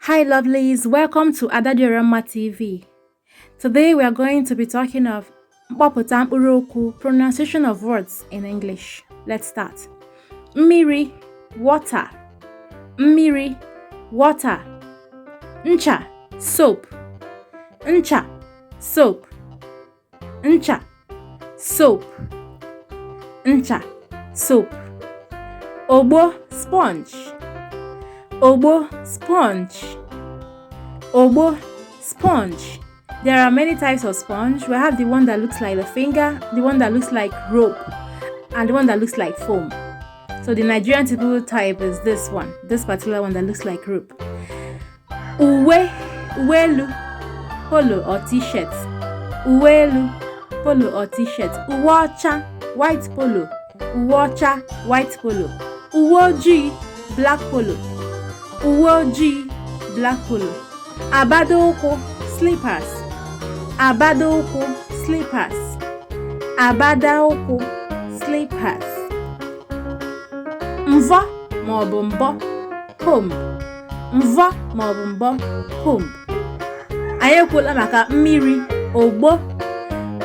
Hi lovelies, welcome to Adadioramma TV. Today we are going to be talking of mkpọpụta mkpụrụ okwu, pronunciation of words in English. Let's start. Mmiri, water. Mmiri, water. Ncha, soap. Ncha, soap. Ncha, soap. Ncha, soap. Ogbo, sponge. Ogbo, sponge. Ogbo, sponge. There are many types of sponge. We have the one that looks like the finger, the one that looks like rope, and the one that looks like foam. So the Nigerian typical type is this one, this particular one that looks like rope. Uwe, uwe elu, polo or t-shirt. Uwe elu, polo or t-shirt. Uwe ọcha, white polo. Uwe ọcha, white polo. Uwe ojii, black polo. Uwe ojii, black polo. Abada ụkwụ, slippers. Abada ụkwụ, slippers. Abada ụkwụ, slippers. Mvọ maọbụ mbọ, comb. Mvọ maọbụ mbọ, comb. Anyị ekwuola maka mmiri, ogbo,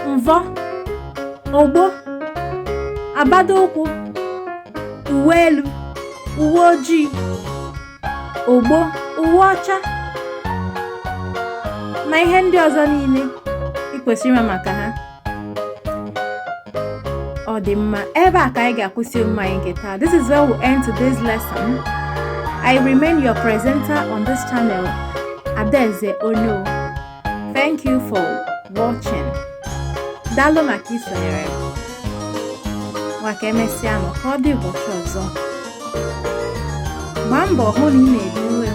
mvọ, ogbo, abada ụkwụ, uwe elu, uwe ojii, ogbo, uwe ọcha na ihe ndị ọzọ niile ị kwesịrị ịma maka ha. Ọ dị mma, ebe a ka anyị ga-akwụsị omume anyị nke taa. This is where we end today's lesson. I remain your presenter on this channel, Adaeze Ono. Thank you for watching. Daalụ maka isonyere m. Ngwa, ka emesịa nụ, ka ọ dị ụbọchị ọzọ. Gbaa mbọ hụ na ị na-edowe